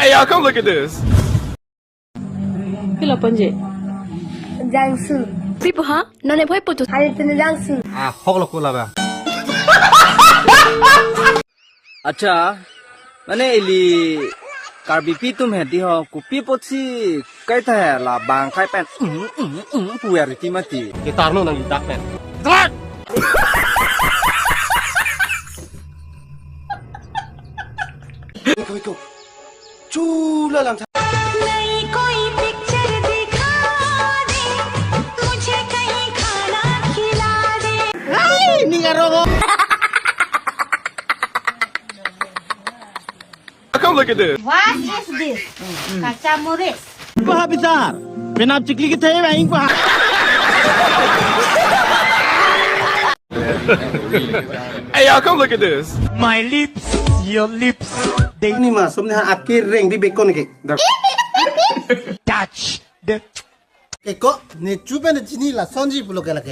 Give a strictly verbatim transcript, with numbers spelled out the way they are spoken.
Hey, y'all, come look at this. Pilo ponji? Jangsu. Pipo ha? None bhoi poto. Hari tene Jangsu. Ah, hok lo kula ba. Acha, mane ili Karbipi atum hedi ho, kopi apotsi kaita he la bang khai pen, mm, mm, mm, puya riti mati. Gitar no nang gitar pen. Iko, iko. Chula lang. नई कोई पिक्चर दिखा दे, मुझे कहीं खाना खिला दे। Ai, ning arong. Come look at this. What is this? Kacha muris. Paha bisar. Penap chikli kita ya, aing paha. Hey, y'all, come look at this. My lips, your lips, they Ni ma sum ne ha akke reng bi bekon ke. Touch the Eko, ne chupe ne chini lasonji pulo ke lake.